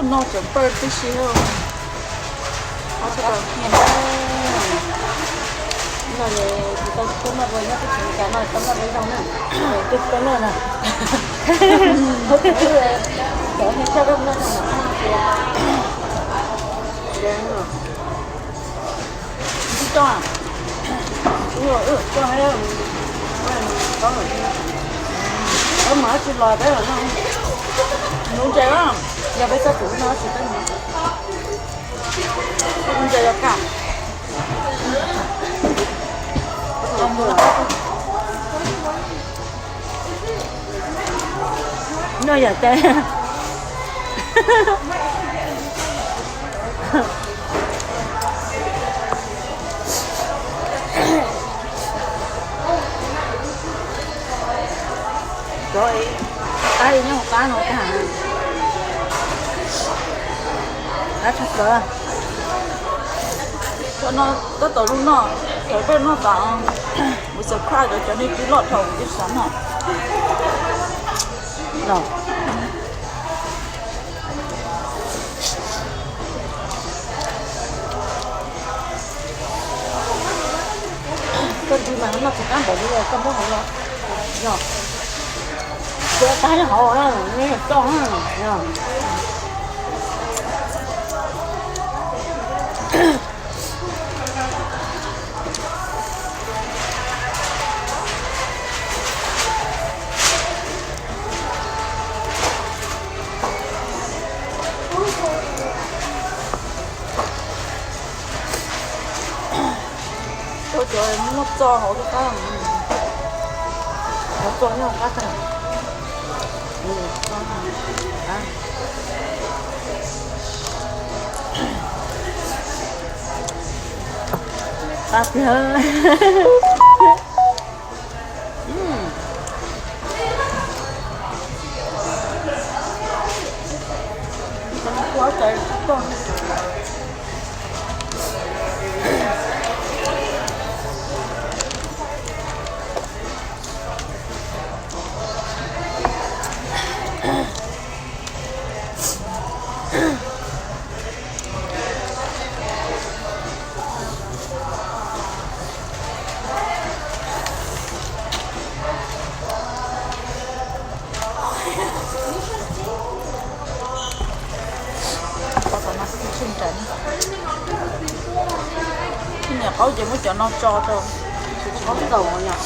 Noj tseem pawg tib si. Noj tsis tau noj dua nyob teb chaws Amelikas no tau noj dua ib zaug na. Tau noj na. Cov niag coj koj noj no mas. Tsis coj. Ua, ua, coj, tsis los peb los noj. Nuv ntses, yog peb txoj kev noj tsis peb nuv ntses los kaj. Noj yam tes. Cov qab nyob hauv qab no tag. Qab tshaj plaws. Cov no tab tom zoo noj, thaum peb noj tas, mus subscribe rau cov niag twb loj dhau kuv twb xav noj. Koj ntsis mas noj tsis qab npaum li koj muab hauv los. Yog, kuv qab hauv na, coj na. Cov muaj txo hauv qab, cov txo nyob qab tag. Qab tiag. Niam qaub ces muab cov no tso rau. Qaub ntaus yom.